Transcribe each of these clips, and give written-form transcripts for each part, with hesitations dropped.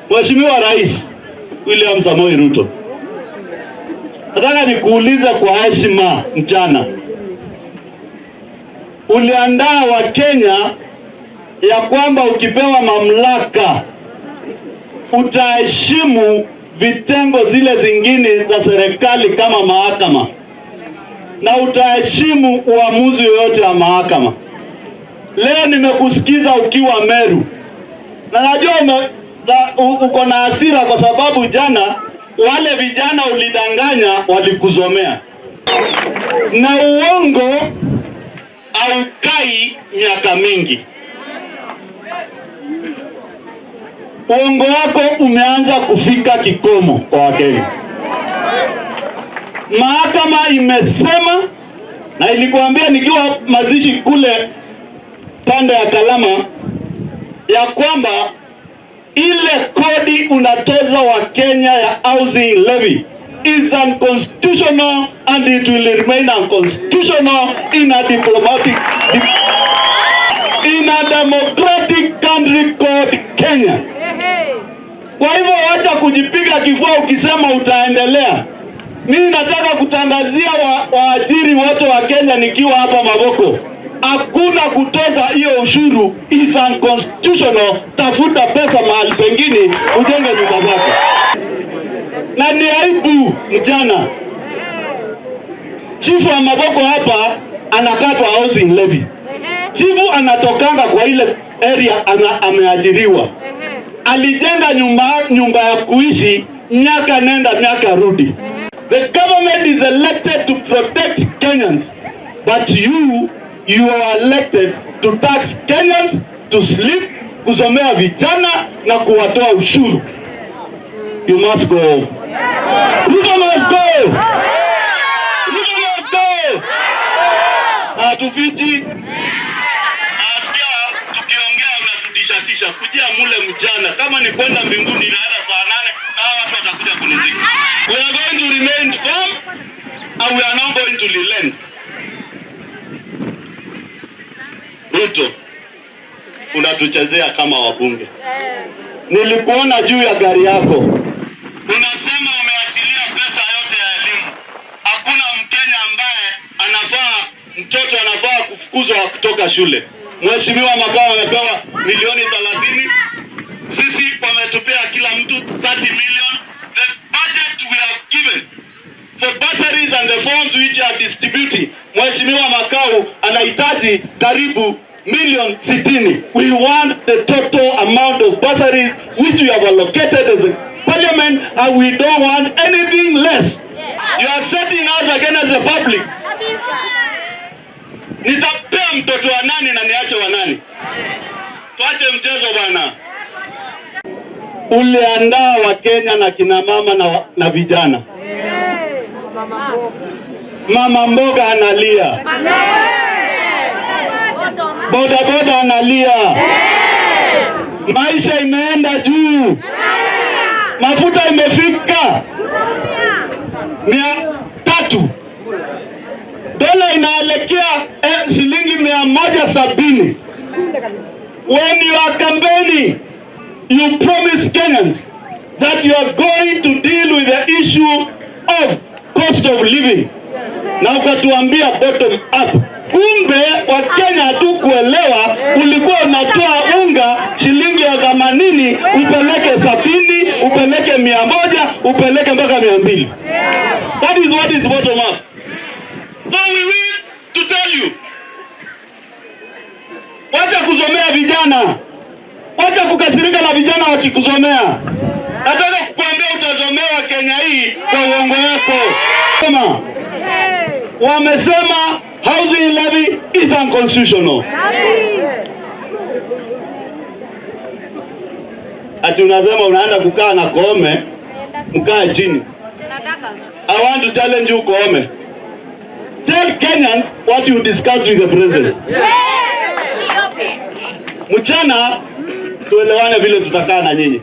Mheshimiwa Rais William Samoei Ruto, nataka nikuulize kwa heshima mchana, uliandaa Wakenya ya kwamba ukipewa mamlaka utaheshimu vitengo zile zingine za serikali kama mahakama na utaheshimu uamuzi yoyote wa mahakama. Leo nimekusikiza ukiwa Meru na najua uko na hasira kwa sababu jana wale vijana ulidanganya walikuzomea, na uongo haukai miaka mingi. Uongo wako umeanza kufika kikomo kwa Wakenya. Mahakama imesema, na ilikuambia nikiwa mazishi kule pande ya Kalama, ya kwamba ile kodi unatoza wa Kenya ya housing levy is unconstitutional and it will remain unconstitutional in a democratic country called Kenya. Kwa hivyo wacha kujipiga kifua ukisema utaendelea. Mimi nataka kutangazia waajiri wote wa Kenya nikiwa hapa Mavoko, hakuna kutoza hiyo ushuru, is unconstitutional. Tafuta pesa mahali pengine ujenge nyumba zako. Na ni aibu mchana, chifu wa Mavoko hapa anakatwa housing levy. Chifu anatokanga kwa ile area ameajiriwa, alijenga nyumba ya kuishi miaka nenda miaka rudi. The government is elected to protect Kenyans, but you are elected to tax Kenyans, to sleep, kuzomea vijana na kuwatoa ushuru. You must go. Ruto must go. Ruto must go. Hatufichi. Nasikia tukiongea unatutishatisha kujia mule mchana, kama ni kwenda mbinguni naenda saa 8 na hawa watu watakuja kunizika. We are going to remain firm and we are not going to relent. Ruto, unatuchezea kama wabunge. Nilikuona juu ya gari yako unasema umeachilia pesa yote ya elimu. Hakuna Mkenya ambaye anafaa, mtoto anafaa kufukuzwa kutoka shule. Mheshimiwa Makau amepewa milioni 30, sisi wametupea kila mtu 30 million. The budget we have given for bursaries and the forms which are distributing, Mheshimiwa Makau anahitaji karibu milioni 60. We want the total amount of bursaries which we have allocated as a parliament, and we don't want anything less. You are setting us against the public. Nitapea mtoto wa nani na niache wa nani? Tuache mchezo bwana. Uliandaa Wakenya na kina mama na vijana. Mama mboga analia, boda boda analia, maisha imeenda juu, mafuta imefika 300, dola inaelekea shilingi 170. When you are campaigning, you promise Kenyans that you are going to deal with the issue of cost of living, na ukatuambia bottom up. Kumbe Wakenya hatukuelewa, ulikuwa unatoa unga shilingi ya 80 upeleke 70, upeleke 100, upeleke mpaka 200. That is what is bottom up. So we will to tell you, wacha kuzomea vijana, wacha kukasirika na vijana wakikuzomea. Nataka kukuambia utazomewa Kenya hii kwa uongo wako. Kama wamesema housing levy is unconstitutional. Ati unasema unaenda kukaa na Koome, mkae chini. I want to challenge you, Koome. Tell Kenyans what you discussed with the president. Mchana tuelewane vile tutakaa na nyinyi.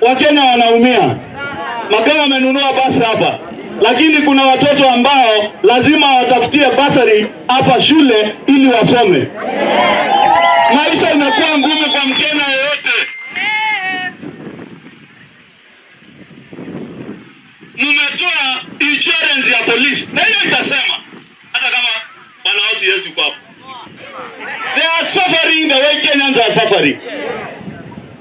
Wakenya wanaumia. Makao wamenunua basi hapa, lakini kuna watoto ambao lazima watafutie basari hapa shule ili wasome. Maisha imekuwa ngumu kwa Mkenya yeyote. Insurance ya polisi, na hiyo itasema hata kama bwana OCS yuko hapo. They are suffering the way Kenyans are suffering.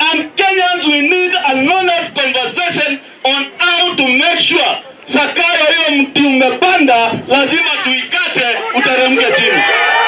And Kenyans, we need an honest conversation on how to make sure, Zakayo, hiyo mti umepanda lazima tuikate.